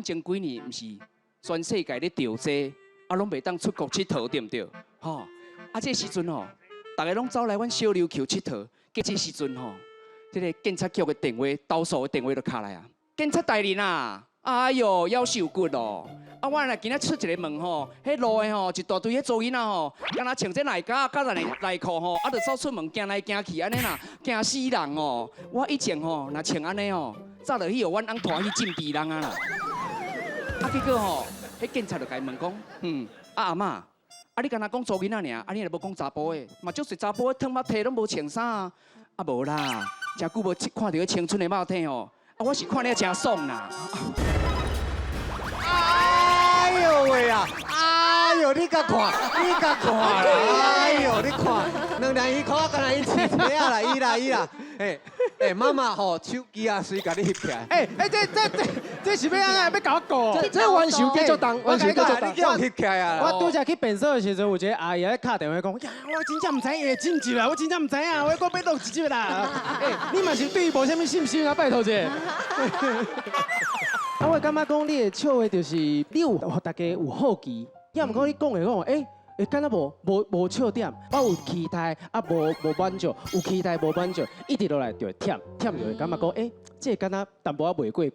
阮前幾年毋是全世界咧著災，啊攏袂當出國𨑨迌，對毋對？吼，啊這時陣吼，逐个攏走來阮小琉球𨑨迌，結這時陣吼，這个警察局的電話，投訴的電話就敲來啊！警察大人啊，哎喲，夭壽骨哦！啊，我若今仔出一个問吼，彼路的吼，一大堆彼查某囡仔吼，敢若穿這內甲佮內內褲吼，啊，就走出門行來行去按呢啦，驚死人哦！我以前吼，若穿按呢吼，早就去予阮翁拖去浸豬籠啊啦！啊，結果吼，彼警察就共伊問講，啊阿嬤，啊你敢若講查某囡仔爾，啊你若無講查埔的，嘛足濟查埔的褪肉體攏無穿衫啊！啊無啦，誠久無看著彼青春的肉體吼，啊我是看了誠爽啦！哎呦喂啊！哎呦，你共看，你共看，哎呦，你看，兩兩伊看，敢若伊飼車啊啦，伊啦伊啦，哎哎，媽媽吼，手機啊，隨共你翕起來。哎哎，這這這這是欲按怎？欲共我告？這冤仇繼續重，冤仇繼續重。你叫翕起來啊！我拄才去便所的時陣，有一个阿姨咧敲電話講：呀，我真正毋知伊會進入啦，我真正毋知影，我閣欲錄一集啦。哎，你嘛是對伊無啥物信心啊？拜託者。啊，我感覺講你的笑話就是你有予大家有好奇，抑毋過你講的講，欸，會敢若無笑點，我有期待啊，無滿足，有期待無滿足，一直落來就會忝，忝就會感覺講，欸，這個敢若淡薄仔袂過關。